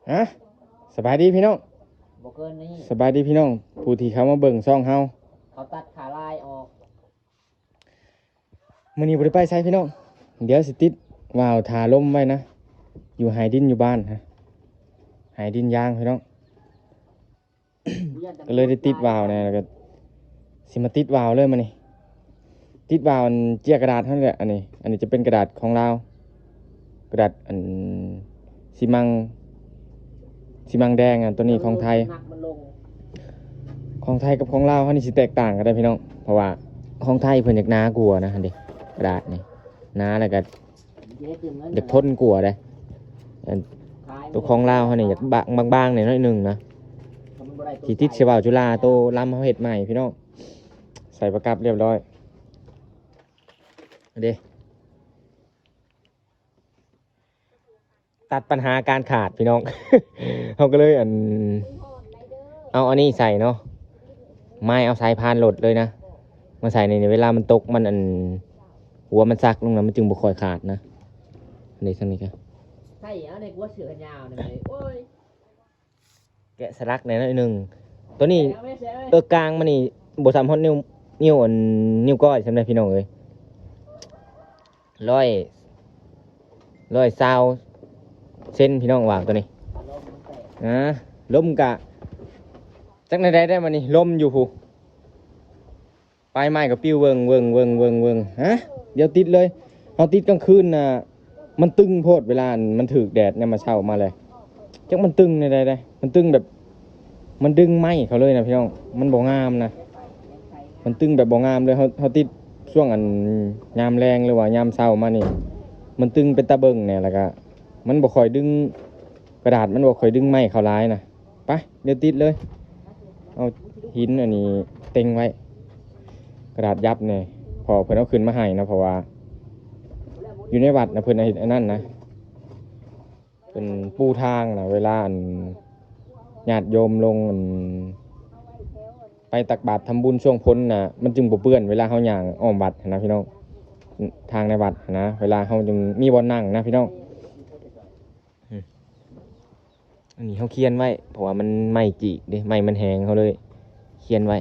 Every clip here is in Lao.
ອະ ສະບາຍດີພີ່ນ້ອງ ບໍ່ເກີນນີ້ ສະບາຍດີພີ່ນ້ອງ ຜູ້ທີ່ເຂົ້າມາເບິ່ງຊ່ອງເຮົາ ເຂົາຕັດຂາລາຍອອກ. ມື້ນີ້ບໍ່ໄດ້ໄປໃສພີ່ນ້ອງ ດຽວຊິຕິດວາວຖ້າລົມໄວ້ນະ ຢູ່ໄຮ່ດິນຢູ່ບ້ານ ໄຮ່ດິນຢາງພີ່ນ້ອງ. ກໍເລີຍໄດ້ຕິດວາວແດ່ ແລ້ວກໍຊິມາຕິດວາວເລີຍມື້ນີ້ ຕິດວາວອັນເຈ້ຍກະດາດຫັ້ນແຫຼະ. ອັນນີ້ ອັນນີ້ຈະເປັນກະດາດຂອງລາວ ກະດາດອັນຊີມັງ ຊີມັງແດງ. ອັນໂຕນີ້ຂອງໄທ ຂອງໄທກັບຂອງລາວເຮົານີ້ຊິແຕກຕ່າງກັນໄດ໋ພີ່ນ້ອງ ເພາະວ່າຂອງໄທເພິ່ນຢາກໜາກວ່ານະ ຫັ້ນເດ ກະດາດນີ້ໜາ ແລ້ວກໍ ຢາກທົນກວ່າເດ້. ອັນ ໂຕຂອງລາວເຮົານີ້ຢາກບາງ ບາງໆແດ່ໜ້ອຍໜຶ່ງນະ ທີ່ຕິດໃສ່ວາວຈຸລາ ໂຕລຳເຮົາເຮັດໃໝ່ພີ່ນ້ອງ ໃສ່ປະກັບຮຽບຮ້ອຍເດ້. ຕັດບັນຫາການຂາດພີ່ນ້ອງ ເຮົາກໍເລີຍ ອັນ ເອົາອັນນີ້ໃສ່ເນາະ ມາຍເອົາສາຍພານລົດເລີຍນະ ມາໃສ່ໃນ ເວລາມັນຕົກ ມັນ ອັນ ຫົວມັນສັກລົງນະ ມັນຈຶ່ງບໍ່ຄ່ອຍຂາດນະ. ອັນນີ້ ທາງນີ້ກະໃສ່ເອົາໃນຫົວເສື້ອແຂນຍາວນີ້ ໂອ້ຍ ແກະສະຫຼັກແດ່ໜ້ອຍໜຶ່ງ. ໂຕນີ້ ເອີ ກາງມັນນີ້ບໍ່ສ່ຳຮອດນິ້ວ ນິ້ວ ອັນ ນິ້ວກ້ອຍສ່ຳໃດພີ່ນ້ອງເອີຍ ຮ້ອຍ ຮ້ອຍຊາວເຊັນພີ່ນ້ອງ ວາວໂຕນີ້. ອາ ລົມກະຈັກແນວໃດໄດ໋ ມື້ນີ້ລົມຢູ່ພຸ້ນ ປາຍໄມ້ກໍປິວເວີງໆໆໆ. ຮະ ດຽວຕິດເລີຍ ເຮົາຕິດກາງຄືນນະ ມັນຕຶງໂພດ ເວລາມັນຖືກແດດຍາມມາເຊົ້າມາແລ້ວ ຈັກມັນຕຶງແນວໃດໃດ໋ ມັນຕຶງແບບ ມັນດຶງໄມ້ເຂົາເລີຍນະພີ່ນ້ອງ ມັນບໍ່ງາມນະ ມັນຕຶງແບບບໍ່ງາມເລີຍ. ເຮົາ ເຮົາຕິດຊ່ວງອັນຍາມແລງ ຫຼືວ່າຍາມເຊົ້າມານີ້ ມັນຕຶງເປັນຕາເບິ່ງແດ່ ແລ້ວກະມັນບໍ່ຄ່ອຍດຶງ ກະດາດມັນບໍ່ຄ່ອຍດຶງໄມ້ເຂົ້າຫຼາຍນະ. ໄປ ດຽວຕິດເລີຍ ເອົາຫີນອັນນີ້ເຕັງໄວ້ ກະດາດຫຍັບແດ່ ເພາະເພິ່ນເອົາຂຶ້ນມາໃຫ້ເນາະ ເພາະວ່າຢູ່ໃນວັດນະ ເພິ່ນເຮັດອັນນັ້ນນະ ເປັນປູທາງນະ ເວລາອັນຍາດໂຍມລົງອັນໄປຕັກບາດທຳບຸນຊ່ວງພົ້ນນະ ມັນຈຶ່ງບໍ່ເປື້ອນ ເວລາເຮົາຍ່າງອ້ອມວັດຫັ້ນນະພີ່ນ້ອງ ທາງໃນວັດຫັ້ນນະ ເວລາເຮົາຈຶ່ງມີບ່ອນນັ່ງນະພີ່ນ້ອງ. ອັນນີ້ເຮົາຄຽນໄວ້ ເພາະວ່າມັນໄມ້ຈິເດ້ ໄມ້ມັນແຮງ ເຮົາເລີຍຄຽນໄວ້.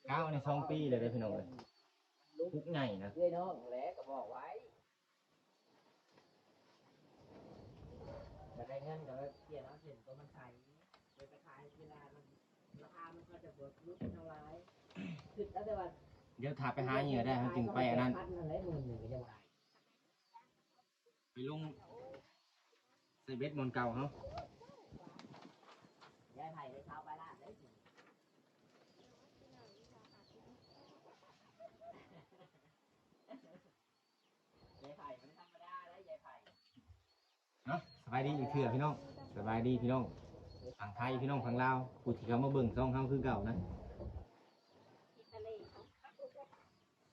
ກ້າວອັນນີ້ສອງປີແລ້ວເດ້ພີ່ນ້ອງເອີຍ ປຸກໃຫຍ່ນະ ເອື້ອຍນ້ອງແຫຼະກໍບອກໄວ້ ຢາກໄດ້ເງິນກໍໄປປ່ຽນເອົາເສັ້ນຕົວມັນໃສ່ ໄປຂາຍເວລາມັນ ລາຄາມັນກໍຈະບໍ່ຫຼຸດເທົ່າຫຼາຍ ຄິດເອົາແຕ່ວ່າ ດຽວຖ້າໄປຫາເຫຍື່ອໄດ້ ເຮົາຈຶ່ງໄປອັນນັ້ນ ພັນນັ້ນແຫຼະ ໝື່ນໜຶ່ງກໍຍັງບໍ່ໄດ້ ໄປລົງໃສ່ເບັດບ່ອນເກົ່າເຮົາ ເນາະ ສະບາຍດີອີກເທື່ອພີ່ນ້ອງ ສະບາຍດີພີ່ນ້ອງຝັ່ງໄທ ພີ່ນ້ອງຝັ່ງລາວ ຜູ້ທີ່ເຂົ້າມາເບິ່ງຊ່ອງເຮົາຄືເກົ່ານະ.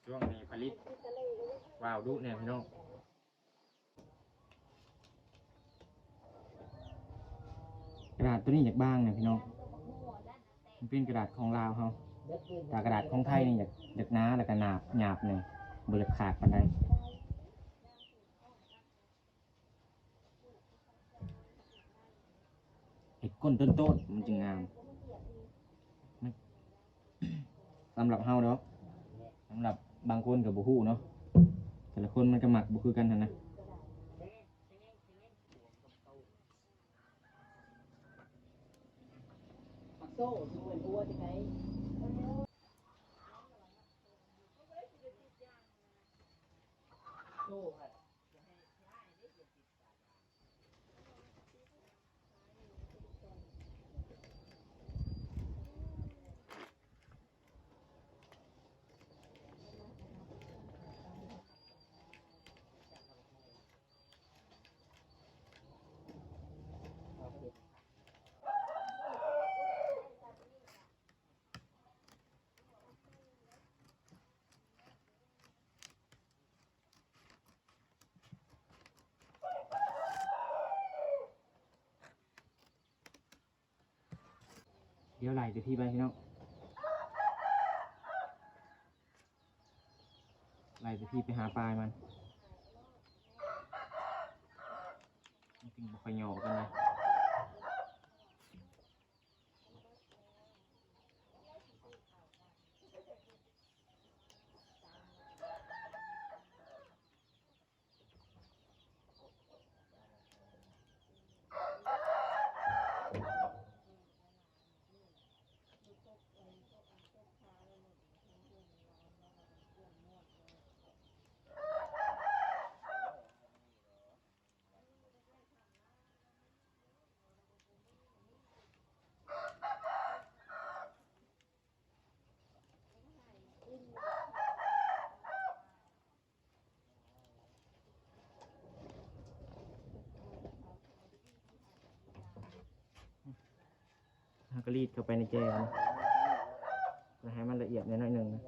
ຊ່ວງນີ້ຜະລິດວາວດຸແດ່ພີ່ນ້ອງ. ກະດາດໂຕນີ້ຢາກບາງນະພີ່ນ້ອງ ມັນເປັນກະດາດຂອງລາວເຮົາ ຖ້າກະດາດຂອງໄທນີ້ຢາກ ຢາກໜາ ແລ້ວກະໜາບ ຫຍາບແດ່ ບໍ່ຢາກຂາດປານໃດ. ເຮັດກົ້ນໂຕນໆ ມັນຈຶ່ງງາມ ສຳລັບເຮົາດອກ ສຳລັບບາງຄົນກໍບໍ່ຮູ້ເນາະ ແຕ່ລະຄົນມັນກໍມັກບໍ່ຄືກັນຫັ້ນນະ. ດຽວໄລ່ແຕ່ພີ້ໄປພີ່ນ້ອງ ໄລ່ແຕ່ພີ້ໄປຫາປາຍມັນ ມັນຈຶ່ງບໍ່ຄ່ອຍຫຍໍ້ກັນນະ. ເຮົາກໍລີດເຂົ້າໄປໃນແຈມັນ ເພື່ອໃຫ້ມັນລະອຽດແດ່ໜ້ອຍໜຶ່ງນະ.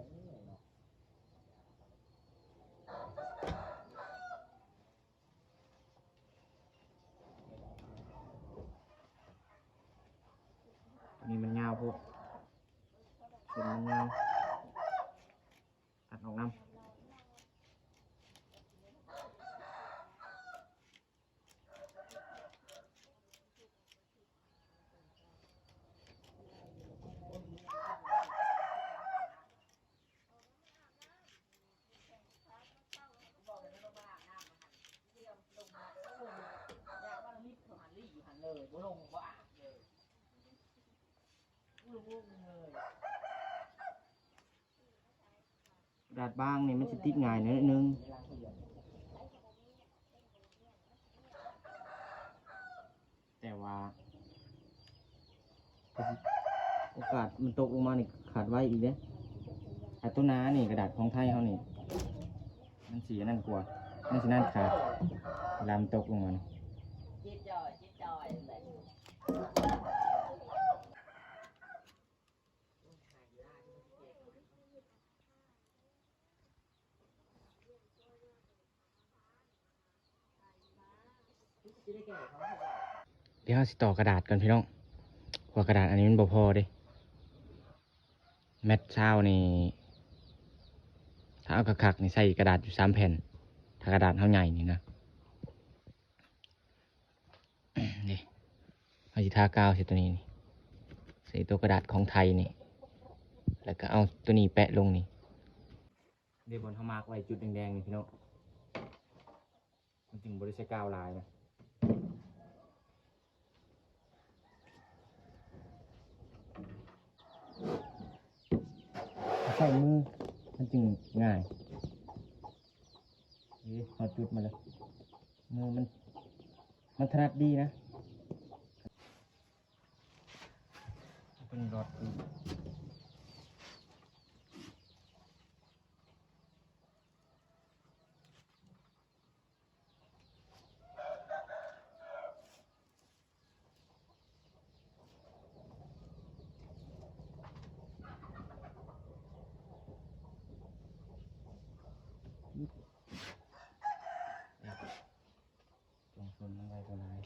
ຕົວນີ້ມັນຍາວໂພດ ເສັ້ນມັນຍາວ ຕັດອອກນຳ. ກະດາດບາງນີ້ມັນຊິຕິດງ່າຍໜ້ອຍໜຶ່ງ ແຕ່ວ່າໂອກາດມັນຕົກລົງມານີ້ຂາດໄວອີກເດ້. ຖ້າໂຕໜານີ້ ກະດາດຂອງໄທເຮົານີ້ ມັນຊິອັນນັ້ນກວ່າ ມັນຊິນານຂາດ ເວລາມັນຕົກລົງມານີ້. ດຽວເຮົາຊິຕໍ່ກະດາດກ່ອນພີ່ນ້ອງ ເພາະວ່າກະດາດອັນນີ້ມັນບໍ່ພໍເດ້. ແມັດຊາວນີ້ ຖ້າເອົາຄັກໆນີ້ໃສ່ກະດາດຢູ່ສາມແຜ່ນ ຖ້າກະດາດເຮົາໃຫຍ່ນີ້ນະ. ນີ້ ເຮົາຊິທາກາວໃສ່ຕົວນີ້ນີ້ ໃສ່ຕົວກະດາດຂອງໄທນີ້ ແລ້ວກໍເອົາຕົວນີ້ແປະລົງນີ້. ນີ້ບ່ອນເຮົາມາກໄວ້ຈຸດແດງໆນີ້ພີ່ນ້ອງ ມັນຈຶ່ງບໍ່ໄດ້ໃຊ້ກາວຫຼາຍນະ. ໃຊ້ມືມັນຈຶ່ງງ່າຍ. ນີ້ເຮົາຈຸດມາແລ້ວ ມືມັນ ມັນຖະໜັດດີນະ. ເປັນລັອດ. ຈົ່ງຊົນມັນໄວ້ບໍ່ຫຼາຍ.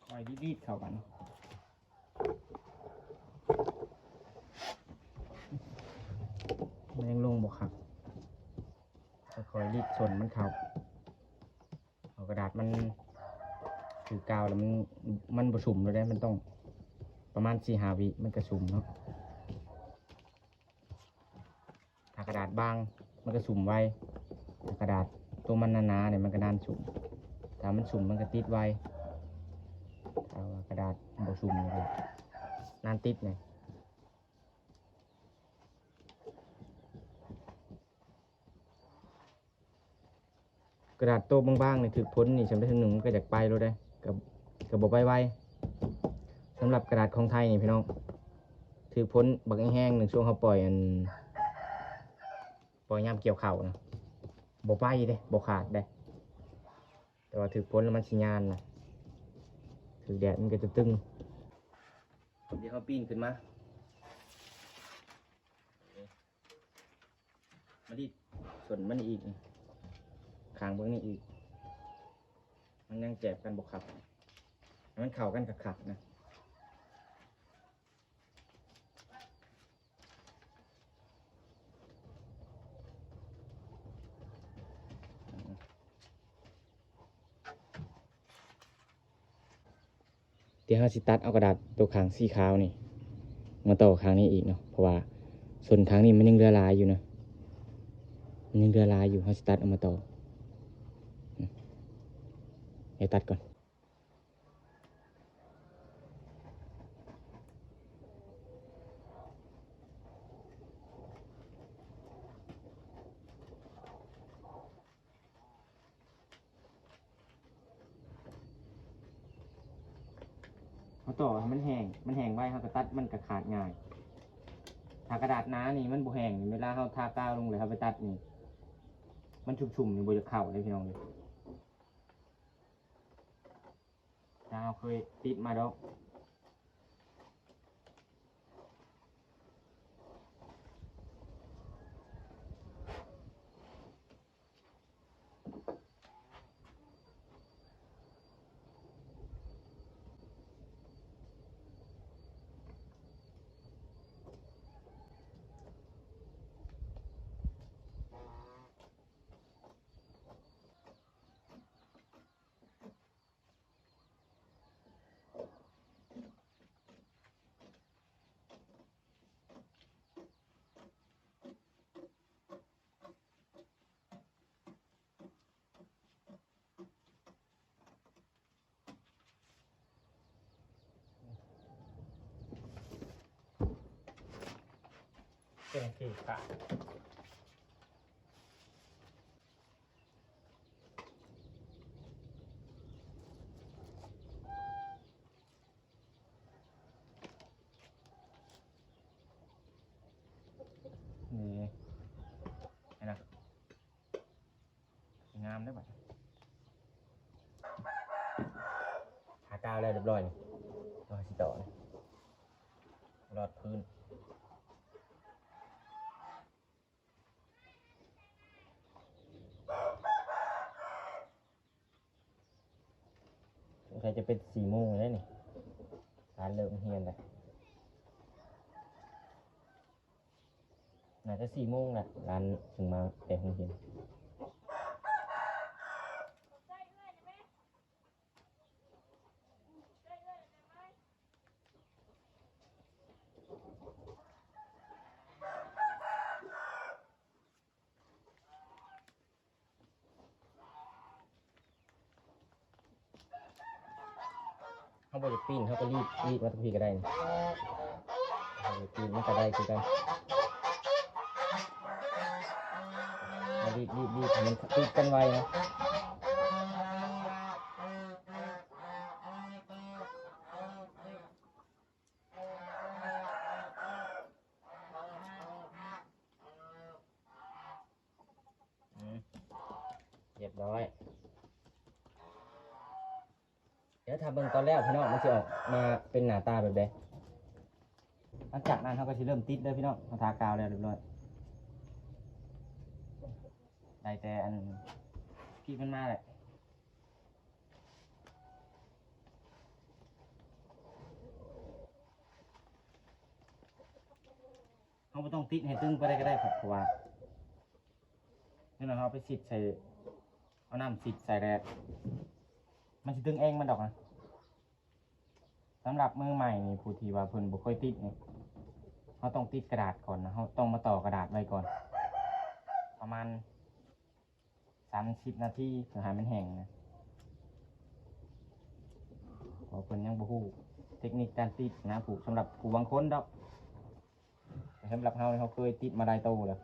ຄ່ອຍດີດໆເຂົ້າກັນ ມັນຍັງລົງບໍ່ຄັກ ຄ່ອຍໆລີດສົ້ນມັນເຂົ້າ ເອົາກະດາດມັນຖືກາວແລ້ວ ມັນ ມັນບໍ່ຊຸ່ມແລ້ວເດ້ ມັນຕ້ອງປະມານສີ່ຫ້າວິມັນກະຊຸ່ມເນາະ. ຖ້າກະດາດບາງມັນກະຊຸ່ມໄວ ຖ້າກະດາດໂຕມັນໜາໆນີ້ມັນກະນານຊຸ່ມ ຖ້າມັນຊຸ່ມມັນກະຕິດໄວ ຖ້າວ່າກະດາດບໍ່ຊຸ່ມນີ້ກະນານຕິດນີ້. ກະດາດໂຕບາງໆນີ້ຖືກຝົນນີ້ ຊ່ຳໃດຊ່ຳໜຶ່ງມັນກະຢາກໄປໂລດເດ້ ກະ ກະບໍ່ໄປໄວ. ສຳລັບກະດາດຂອງໄທນີ້ພີ່ນ້ອງ ຖືກຝົນບັກແຮງໆ ໜຶ່ງຊ່ວງເຮົາປ່ອຍອັນ ວ່າຍາມກ່ຽວເຂົ້ານະ ບໍ່ໄປເດ້ ບໍ່ຂາດເດ້ ແຕ່ວ່າຖືກຝົນແລ້ວມັນຊິຍານນະ ຖືກແດດມັນກໍຈະຕຶງ. ດຽວເຮົາປີນຂຶ້ນມາ ມາລີດສົ້ນມັນອີກ ຂ້າງເບິ່ງນີ້ອີກ ມັນຍັງແຈບກັນບໍ່ຄັກ ໃຫ້ມັນເຂົ້າກັນຄັກໆນະ. ດຽວເຮົາຊິຕັດເອົາກະດາດໂຕຂ້າງສີຂາວນີ້ມາຕໍ່ຂ້າງນີ້ອີກເນາະ ເພາະວ່າສົ້ນຂ້າງນີ້ມັນຍັງເຫຼືອຫຼາຍຢູ່ນະ ມັນຍັງເຫຼືອຫຼາຍຢູ່ ເຮົາຊິຕັດເອົາມາຕໍ່. ດຽວຕັດກ່ອນ. ເຮົາຕໍ່ໃຫ້ມັນແຫ້ງ ມັນແຫ້ງໄວ ເຮົາກໍຕັດ ມັນກໍຂາດງ່າຍ. ຖ້າກະດາດໜານີ້ມັນບໍ່ແຫ້ງ ເວລາເຮົາທາກາວລົງແລ້ວເຮົາໄປຕັດນີ້ ມັນຊຸ່ມໆນີ້ ບໍ່ຢາກເຂົ້າເດ້ພີ່ນ້ອງເອີຍ. ເຮົາເຄີຍຕິດມາດອກ. ເປັນທີ່ຂາດ. ນີ້ ເຫັນນະ ງາມເດ້ບັດນີ້ ທາກາວແລ້ວຮຽບຮ້ອຍນີ້ ເຮົາຊິຕໍ່ນີ້ ລອດພື້ນ. ສົງໄສຈະເປັນສີ່ໂມງແລ້ວນີ້ ຫຼານເລີ່ມຮຽນແລ້ວ ໜ້າຈະສີ່ໂມງແລ້ວ ຫຼານເພິ່ງມາແຕ່ໂຮງຮຽນ. ເຮົາບໍ່ຢາກປີນ ເຮົາກໍລີດ ລີດມາທາງພີ້ກໍໄດ້ ເຮົາບໍ່ຢາກປີນມັນກໍໄດ້ຄືກັນ ເຮົາລີດ ລີດ ລີດໃຫ້ມັນຕິດກັນໄວນະ. ອືມ ຮຽບຮ້ອຍ ດຽວຖ້າເບິ່ງຕອນແລ້ວພີ່ນ້ອງ ມັນຊິອອກມາເປັນໜ້າຕາແບບໃດ. ຫຼັງຈາກນັ້ນເຮົາກໍຊິເລີ່ມຕິດເດີພີ່ນ້ອງ ເຮົາທາກາວແລ້ວຮຽບຮ້ອຍ ໄດ້ແຕ່ອັນ ປີກມັນມາແຫຼະ. ເຮົາບໍ່ຕ້ອງຕິດໃຫ້ຕຶງປານໃດກໍໄດ້ ເພາະວ່າ ນີ້ນະ ເຮົາໄປຊິດໃສ່ ເອົານ້ຳຊິດໃສ່ແລ້ວ ມັນຊິຕຶງເອງມັນດອກນະ. ສຳລັບມືໃໝ່ນີ້ ຜູ້ທີ່ວ່າເພິ່ນບໍ່ເຄີຍຕິດນີ້ ເຮົາຕ້ອງຕິດກະດາດກ່ອນນະ ເຮົາຕ້ອງມາຕໍ່ກະດາດໄວ້ກ່ອນ ປະມານ ສາມສິບນາທີ ເພື່ອໃຫ້ມັນແຫ້ງນະ ເພາະເພິ່ນຍັງບໍ່ຮູ້ເຕັກນິກການຕິດນະ ຜູ້ ສຳລັບຜູ້ບາງຄົນດອກ ແຕ່ສຳລັບເຮົານີ້ ເຮົາເຄີຍຕິດມາຫຼາຍໂຕແລ້ວ.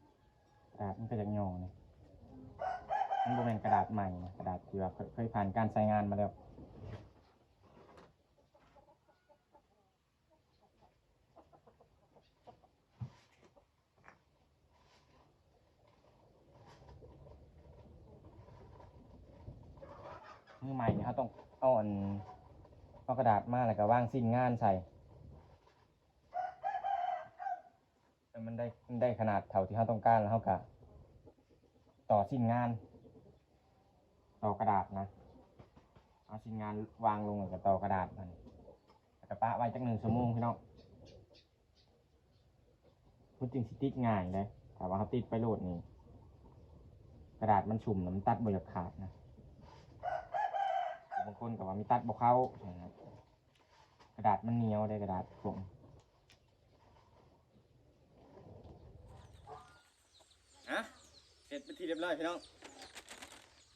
ເ ກະດາດມັນກະຢາກຫຍໍ້ນີ້ ມັນບໍ່ແມ່ນກະດາດໃໝ່ນະ ກະດາດທີ່ວ່າເຄີຍ ເຄີຍຜ່ານການໃຊ້ງານມາແລ້ວ. ມືໃໝ່ນີ້ເຮົາຕ້ອງເອົາອັນ ເອົາກະດາດມາ ແລ້ວກະວາງຊິ້ນງານໃສ່ ໃຫ້ມັນໄດ້ ໄດ້ຂະໜາດເທົ່າທີ່ເຮົາຕ້ອງການ ແລ້ວເຮົາກະຕໍ່ຊິ້ນງານ ຕໍ່ກະດາດນະ ເອົາຊິ້ນງານວາງລົງ ແລ້ວກະຕໍ່ກະດາດມັນ ແລ້ວກະປະໄວ້ຈັກໜຶ່ງຊົ່ວໂມງພີ່ນ້ອງ. ມັນຈຶ່ງຊິຕິດງ່າຍເດ້ ຖ້າວ່າເຮົາຕິດໄປໂລດນີ້ ກະດາດມັນຊຸ່ມນະ ມັນຕັດບໍ່ຢາກຂາດນະ. ບາງຄົນກະວ່າມັນຕັດບໍ່ເຂົ້າ ກະດາດມັນໜຽວເດ້ ກະດາດພວກ ຮະ ເຮັດເປັນທີ່ຮຽບຮ້ອຍພີ່ນ້ອງ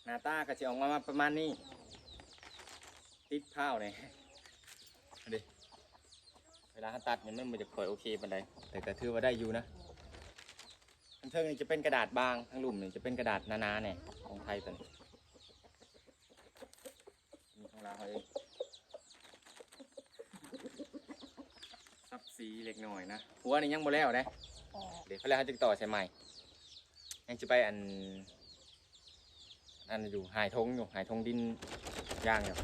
ໜ້າຕາກະຊິອອກມາປະມານນີ້ ຕິດພ້າວນີ້ ເດ້ ເວລາເຮົາຕັດນີ້ມັນບໍ່ຈະຄ່ອຍໂອເຄປານໃດ ແຕ່ກະຖືວ່າໄດ້ຢູ່ນະ. ທາງເທິງນີ້ຈະເປັນກະດາດບາງ ທາງລຸ່ມນີ້ຈະເປັນກະດາດໜາໆແດ່ ຂອງໄທຕົວນີ້. ນີ້ຂອງລາວເຮົາເອງ ສັບສີເລັກນ້ອຍນະ ຫົວນີ້ຍັງບໍ່ແລ້ວເດ້ ເດ ພໍແລ້ວເຮົາຈຶ່ງຕໍ່ໃສ່ໃໝ່ ຍັງຊິໄປອັນ ອັນຢູ່ ຫາຍຖົງຢູ່ ຫາຍຖົງດິນຢ່າງຢູ່.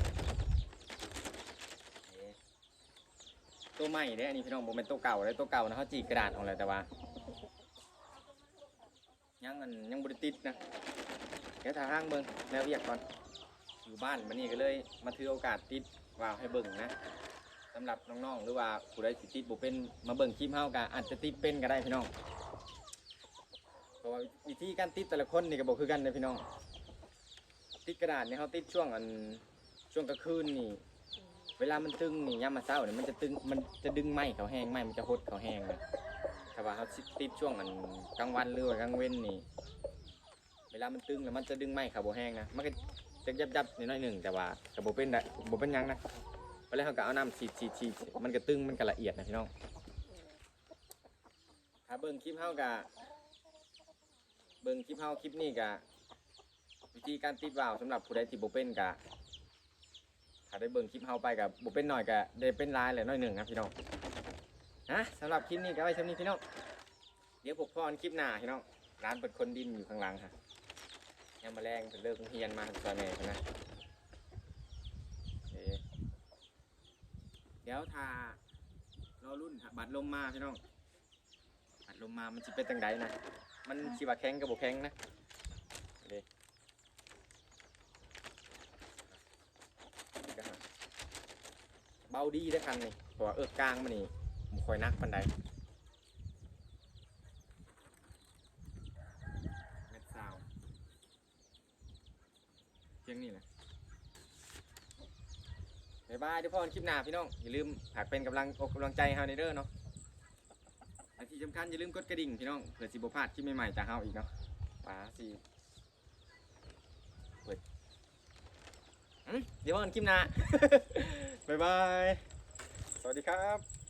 ໂຕໃໝ່ເດ້ ອັນນີ້ພີ່ນ້ອງ ບໍ່ແມ່ນໂຕເກົ່າເດ້ ໂຕເກົ່ານະ ເຮົາຈີກກະດາດອອກແລ້ວ ແຕ່ວ່າ ຍັງອັນ ຍັງບໍ່ໄດ້ຕິດນະ ດຽວຖ້າຫາງເບິ່ງແນວວຽກກ່ອນ. ຢູ່ບ້ານມື້ນີ້ກະເລີຍມາຖືໂອກາດຕິດວາວໃຫ້ເບິ່ງນະ ສຳລັບນ້ອງໆ ຫຼືວ່າຜູ້ໃດຊິຕິດບໍ່ເປັນ ມາເບິ່ງຄລິບເຮົາກະອາດຈະຕິດເປັນກະໄດ້ພີ່ນ້ອງ ເພາະວ່າວິທີການຕິດແຕ່ລະຄົນນີ້ກະບໍ່ຄືກັນເດ້ພີ່ນ້ອງ. ຕິດກະດາດນີ້ ເຮົາຕິດຊ່ວງອັນ ຊ່ວງກາງຄືນນີ້ ເວລາມັນຕຶງນີ້ ຍາມມາເຊົ້ານີ້ ມັນຈະຕຶງ ມັນຈະດຶງໄມ້ເຂົ້າແຮງ ໄມ້ມັນຈະຫົດເຂົ້າແຮງນະ. ຖ້າວ່າເຮົາຕິດຊ່ວງອັນກາງວັນ ຫຼືວ່າກາງເວັນນີ້ ເວລາມັນຕຶງແລ້ວມັນຈະດຶງໄມ້ເຂົ້າບໍ່ແຮງນະ ມັນກະຈະຫຍັບໆໜ້ອຍໜຶ່ງ ແຕ່ວ່າກະບໍ່ເປັນໄດ ບໍ່ເປັນຫຍັງນະ. ບາດແລ້ວເຮົາກະເອົານ້ຳສີດໆ ມັນກະຕຶງ ມັນກະລະອຽດນະພີ່ນ້ອງ. ຖ້າເບິ່ງຄລິບເຮົາກະ ເບິ່ງຄລິບເຮົາຄລິບນີ້ກະ ວິທີການຕິດວາວ ສຳລັບຜູ້ໃດທີ່ບໍ່ເປັນກະ ຖ້າໄດ້ເບິ່ງຄລິບເຮົາໄປກະ ບໍ່ເປັນໜ້ອຍກະໄດ້ເປັນຫຼາຍແຫຼະ ໜ້ອຍໜຶ່ງນະພີ່ນ້ອງ. ຮະ ສຳລັບຄລິບນີ້ກະໄວ້ຊ່ຳນີ້ພີ່ນ້ອງ ດຽວພົບພໍ້ກັນຄລິບໜ້າພີ່ນ້ອງ. ຫຼານເພິ່ນຂົນດິນຢູ່ຂ້າງຫຼັງຫັ້ນ ຍາມມະແລງເພິ່ນເລີກໂຮງຮຽນມາ ຊ່ອຍແມ່ເພິ່ນນະ. ເອີ ດຽວຖ້າລໍລຸ້ນ ບັດລົມມາພີ່ນ້ອງ ພັດລົມມາມັນຊິເປັນຈັ່ງໃດນະ ມັນຊິວ່າແຂງກະບໍ່ແຂງນະ. ເດ້ ເບົາດີເດ້ຄັນນີ້ ເພາະວ່າເອິກກາງມັນນີ້ບໍ່ຄ່ອຍໜັກປານໃດ ແມັດຊາວ. ພຽງນີ້ແຫຼະ ບາຍບາຍ ດຽວພໍ້ກັນຄລິບໜ້າພີ່ນ້ອງ. ຢ່າລືມຝາກເປັນກຳລັງອົກກຳລັງໃຈໃຫ້ເຮົາແດ່ເດີເນາະ ແລະທີ່ສຳຄັນຢ່າລືມກົດກະດິ່ງພີ່ນ້ອງ ເພື່ອຊິບໍ່ພາດຄລິບໃໝ່ໆຈາກເຮົາອີກເນາະ. ວ່າຊິເປີດ ຫຶ ດຽວພໍ້ກັນຄລິບໜ້າ ບາຍບາຍ ສະຫວັດດີຄັບ.